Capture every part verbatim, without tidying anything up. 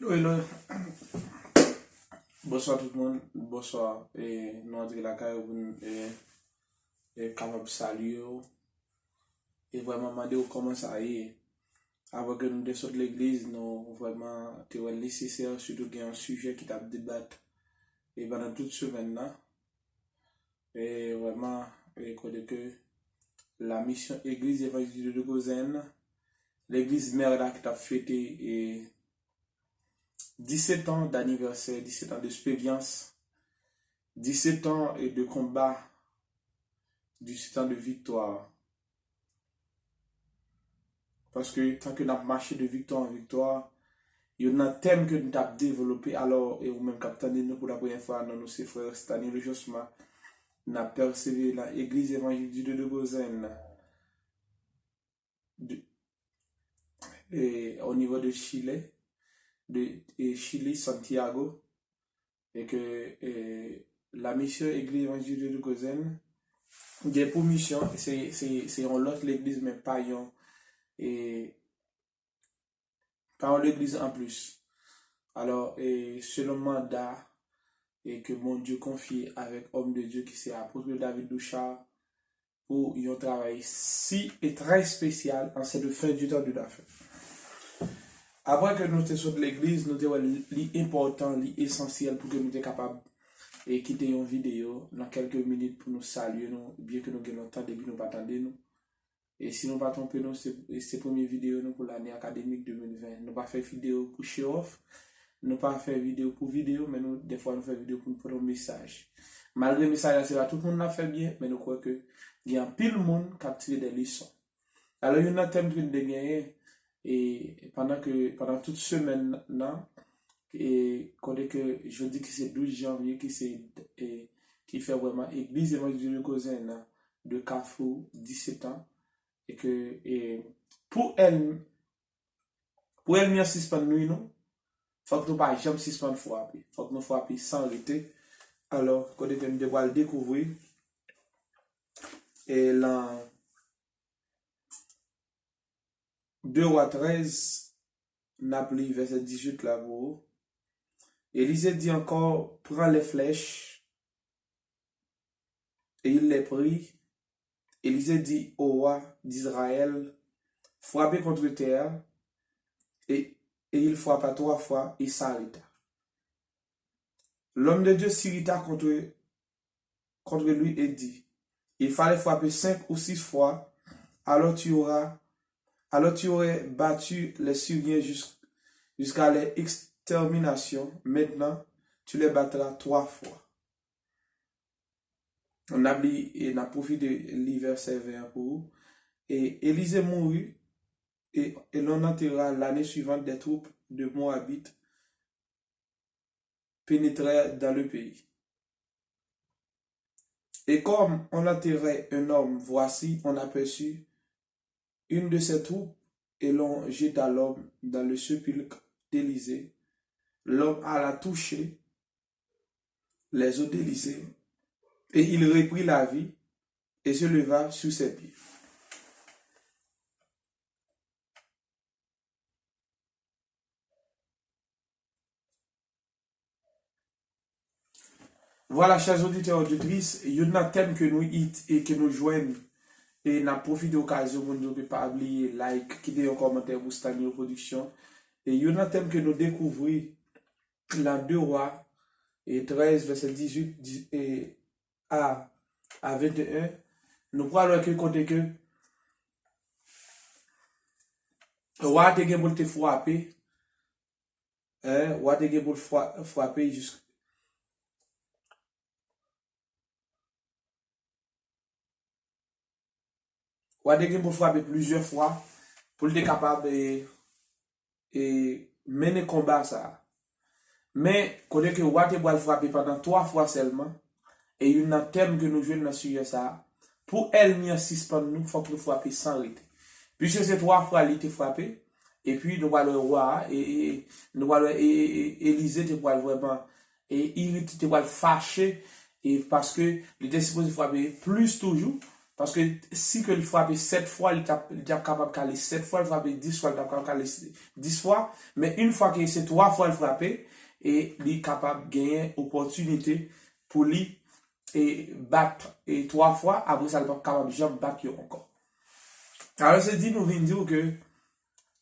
Hello, hello. Bonswa tout moun. Bonswa. E, nou antre lakay ou pou n, e, e, kapab salye w. E vrèman mande w kòman sa ye. Apre ke nou te sot legliz, nou vrèman te wè l nesesè, sitou gen yon sijè ki t ap debat. E pandan tout semèn nan, e vrèman, e kote ke la mission Église Évangélique de Gozen, legliz mè la ki t ap fete, e disèt an d'anivèsè, disèt an d'eksperyans, disèt an, e, de konba, disèt an de viktwa. Paske tanke n ap mache de viktwa an viktwa, youn nan tèm ke nou t ap devlope, alò, e ou menm k ap tande nou pou la premyè fwa, non nou se frè Stanley Josma, n ap pèsevere nan Église Évangélique du Dieu de Gozen, de, e, o nivo de Chile, de, e, Chili, Santiago, e ke, e, la mission Église Évangélique de Gozen gen pou misyon, se, se, se yon lòt legliz, men pa yon, e, pa yon legliz anplis. Alò, e, selon manda, e, ke Bondye konfye avèk òm de Dye ki se apot David Duchard, pou yon travay si e trè espesyal an cette fin du temps de la fin. Apre ke nou te sot legliz, nou te wè li, li enpòtan, li esansyèl pou ke nou te kapab, e, kite yon videyo nan kèlke minit pou nou salye nou, byen ke nou gen lontan depi nou pa tande nou. E si nou pa twonpe nou, se, se premye videyo nou pou lane akademik de mil ven. Nou pa fè videyo pou show off, nou pa fè videyo pou videyo, men nou, defwa nou fè videyo pou nou pote yon mesaj. Malgre mesaj la se pa tout moun n ap fè byen, men nou kwè ke gen anpil moun k ap tire de leson. Alò, youn nan tèm ke n te genyen, e pandan ke, pandan tout semèn nan, e kote ke jodi ki se douz janvye, ki se, e, ki fè vrèman Egliz Evanjelik Gozen nan de Kafou disèt an, e ke, e, pou èn-, pou ènmi an sispann nwi nou, fòk nou pa janm sispann frape. Fòk nou frape san rete. Alò, kote ke m te pral dekouvri, e lan de Wa trèz, n ap li vèsè dizuit la pou ou. Élisée dit encore, prends les flèches. Et il les prit. Élisée dit au roi d'Israël, frappez contre terre. Et, et il frappa trois fois et s'arrêta. L'homme de Dieu s'irrita contre, contre lui et dit, il fallait frapper cinq ou six fois, alors tu auras, alors tu aurais battu les Syriens jus-, jusqu'à leur extermination. Maintenant, tu les battras trois fois. N ap li, e n ap pwofite li vèsè ven an pou ou. Et Élisée mourut, et, et l'on enterra l'année suivante des troupes de Moabites pénétrèrent dans le pays. Et comme on enterrait un homme, voici, on aperçut une de ses troupes, et l'on jeta l'homme dans le sépulcre d'Élisée. L'homme alla toucher les os d'Élisée, et il reprit la vie, et se leva sur ses pieds. Vwala, chè oditè, oditris, youn nan tèm ke nou it-, e ke nou jwenn, e n ap pwofite okazyon pou n di w ke pa bliye like, kite yon kòmantè pou Stanley Production. E youn nan tèm ke nou dekouvri lan de Wa, e trèz, vèsè dizuit, di-, e a, a venteyen, nou pral wè ke kote ke wa te gen pou l te frape, en, wa te gen pou l fra-, frape jis-, wa te gen pou l frape plizyè fwa pou l te kapab, e, e, mennen konba sa a. Men, kote ke wa te pral frape pandan twa fwa sèlman, e youn nan tèm ke nou jwenn nan sijè sa a, pou ènmi an sispann nou, fòk nou frape san rete. Piske se twa fwa li te frape, epi nou pral wè wa a, e, e, e, nou pral wè, e, e, e, Elize te pral vrèman, e, irite, te pral fache, e paske li te sipoze frape plis toujou, Paske si ke l frape sèt fwa, li t ap, li t ap kapab kale sèt fwa, l frape dis fwa, li t ap kapab kale dis fwa. Men yon fwa ke se twa fwa l frape, e li kapab genyen opòtinite pou li e bat e twa fwa, apre sa, li p ap kapab janm bat yo ankò. Alò, se di nou vin di w ke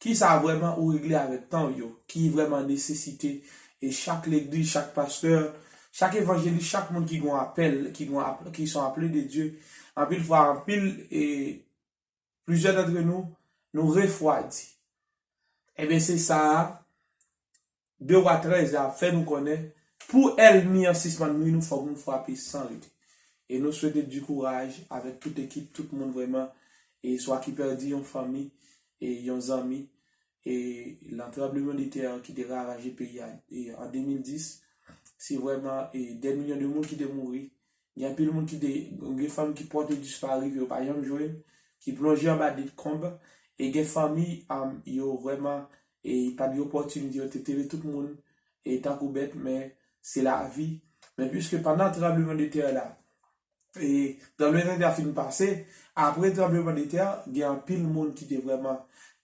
ki sa vrèman ou regle avèk tan w yo, ki vrèman nesesite e chak legliz, chak pastè, chak evanjelis, chak moun ki gon apèl, ki gon ap, ki son aple de Dye. Anpil fwa, anpil e plizyè dantre nou, nou refwadi. Ebyen, se sa a, de Wa trèz la ap fè nou konnen, pou ènmi an sispann nwi nou, fòk nou frape san rete. E nou swete di kouraj avèk tout ekip, tout moun vrèman, e swa ki pèdi yon fanmi, e yon zanmi, e nan tranbleman de tè ki te ravaje peyi a, e an de mil dis, se vrèman, e dè milyon de moun ki te mouri, gen anpil moun ki te, gen fanmi ki pòte dispari, ke yo pa janm jwenn, ki plonje anba dekonb, e gen fanmi, um, yo vrèman, e pa t gen opòtinite, yo te tere tout moun, e tankou bèt, men se lavi. Men piske pandan tranbleman de tè la, e tranbleman de tè a fin pase, apre tranbleman de tè, gen anpil moun ki te vrèman,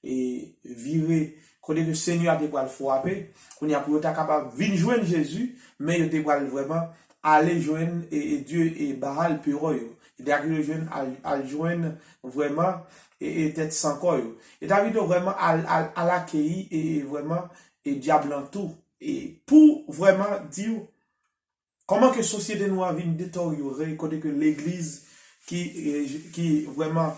e vire kote ke Senyè a te pral frape, kounye a pou yo ta kapab vin jwenn Jezi, men yo te pral vrèman ale jwenn e, e dye e Baal Pewò yo. Yo te ale jwenn, al, al jwenn vrèman e, e tèt san kò yo. Yo ta vin vrèman al, al, al akeyi e, e vrèman e dyab lan tou. E pou vrèman di w, kòman ke sosyete nou an vin deteryore, kote ke legliz ki, e, ki vrèman,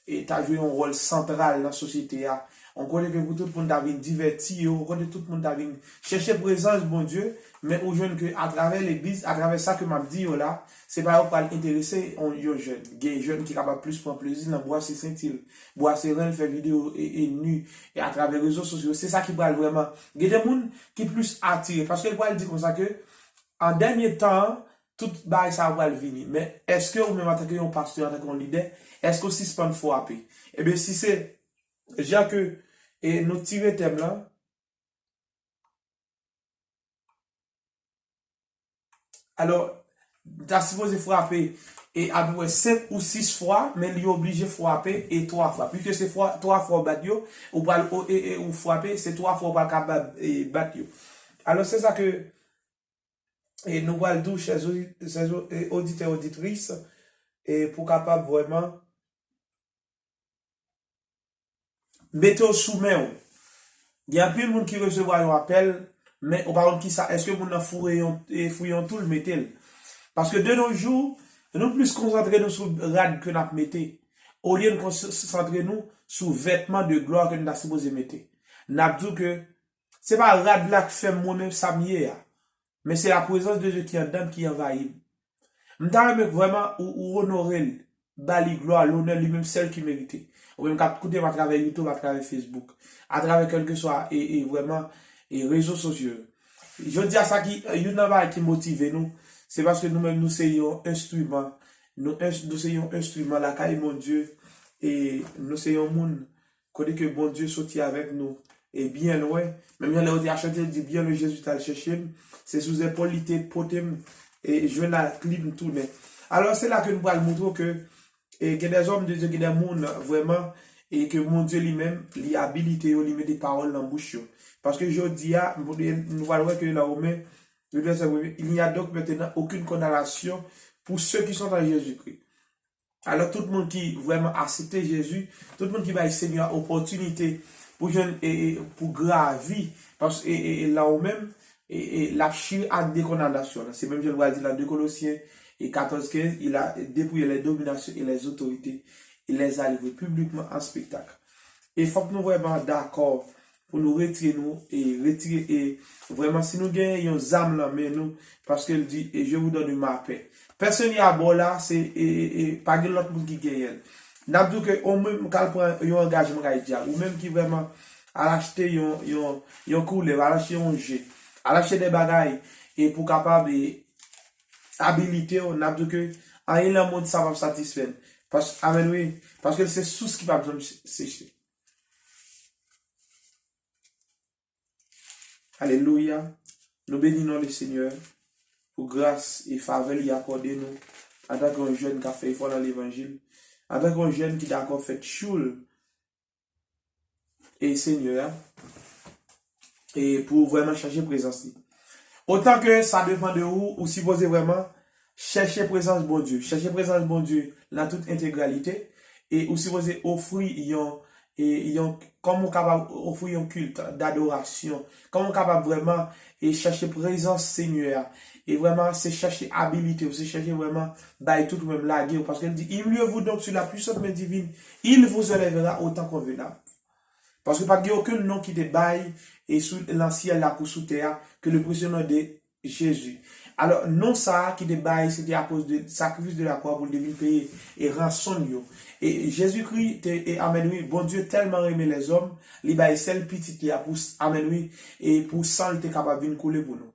e, ta jwe yon wòl santral nan sosyete a, yon kote ke pou tout moun ta vin divèti yo, yon kote tout moun ta vin chèche prezans Bondye, men ou jwenn ke atravè legliz, atravè sa ke m ap di yo la, se pa yo k pral enterese yon, yon jèn. Gen jèn ki kapab plis pran plezi nan bwase senti l, bwase ren l, fè videyo e, e ni, e atravè rezo sosyo. Se sa ki pral vrèman. Gen de moun ki plis atire, paske l pral di konsa ke, an dènye tan an, tout bagay sa yo pral vini. Men èske ou menm antanke yon pastè, antanke yon lidè, èske w sispann frape? Ebyen, si se jan ke, e, nou tire tèm lan, alò, ta sipoze frape e apeprè senk ou sis fwa, men li oblije frape e twa fwa. Piske se fwa, twa fwa w bat yo, ou pral, o, e, e, ou frape, se twa fwa w pral kapab e, bat yo. Alò, se sa ke e nou pral di w, chè zodi-, chè zo-, e oditè, oditris, e pou kapab vrèman mete w sou men w. Gen anpil moun ki resevwa yon apèl, men ou pa konn kisa, èske moun nan foure yon, e fouye yon tou l mete l. Paske de nos jours, nou plis konsantre nou sou rad ke n ap mete, olye n konsantre nou sou vètman de glwa ke n ta sipoze mete. N ap di w ke se pa rad la k fè m mwen menm sa m ye a. Men se laprezans de Dye ki anndan m ki anvayi m. M ta renmen vrèman ou, ou onore l, ba li glwa, lonè, li menm sèl ki merite. Ou menm k ap koute m atravè YouTube, atravè Facebook, atravè kèlkeswa e, e vrèman e rezo sosyo yo. Jodi a sa ki, youn nan bagay ki motive nou, se paske nou menm nou se yon enstriman, nou, nou se yon enstriman lakay Bondye, e nou se yon moun kote ke Bondye soti avèk nou, e byen lwen. Menm jan lè yo te ap chante, yo di, byen lwen Jezi t al chèche m. Se sou zèpòl li te pote m, e jwenn ak li m tounen. Alò, se la ke nou pral montre w ke, e gen dèzòm de Dye, gen dè moun vrèman, e ke Bondye li menm, li abilite yo, li mete pawòl nan bouch yo. Paske jodi a, nou pral wè ke nan Women, le verset premier, il n'y a donc maintenant aucune condamnation pour ceux qui sont en Jésus-Christ. Alò, tout moun ki vrèman aksepte Jezi, tout moun ki bay Senyè a opòtinite pou jwenn, e, e, pou gravi, paske, e, e, e, la ou menm, e, e, l ap chire ak de kondanasyon. Se menm jan l pral di nan de Kolosyen, e, katòz kenz, il a dépouillé les dominations et les autorités, il les a livrées publiquement en spectacle. E fòk nou vrèman dakò pou nou retire nou, e retire, e vrèman, si nou genyen yon zam nan men nou, paske l di, e je vous donne ma paix. Pèsonn y a bò la, se, e, e, e pa gen lòt moun ki genyen l. N ap di w ke ou menm k al pran yon angajman kay dyab, ou menm ki vrèman al achte yon, yon, yon koulèv, al achte yon je, al achte de bagay, e pou kapab, e abilite w, n ap di w ke anyen nan mond sa p ap satisfè n. Pas, amèn, wi. Paske l se sous ki p ap janm se-, seche. Alelouya. Nou beni non le Senyè pou gras e favè li akòde nou antanke yon jèn k ap fè efò nan levanjil, Antanke yon jèn ki dakò fè tchoul e Senyè a, e pou vrèman chèche prezans li. Otan ke sa depann de ou, ou sipoze vrèman chèche prezans Bondye. Chèche prezans Bondye nan tout entegralite. E ou sipoze ofri yon, e yon, kòman ou kapab ofri yon kilt dadorasyon. Kòman ou kapab vrèman e chèche prezans Senyè a. E vrèman, se chèche abilite w, se chèche vrèman bay tout ou menm lage w. Paske l di, humiliez-vous donc sous la puissante main divine, il vous élèvera au temps convenable. Paske pa t gen okenn non ki te bay e sou nan syèl la kou sou tè a ke le précieux nom de Jezi. Alò, non sa a ki te bay, se te akoz de sakrifis de la kwa pou l te vin peye e ranson yo. E Jezikri te, e amèn wi, Bondye tèlman renmen lèzòm, li bay sèl pitit li a pou, amèn wi, e pou san l te kapab vin koule pou nou.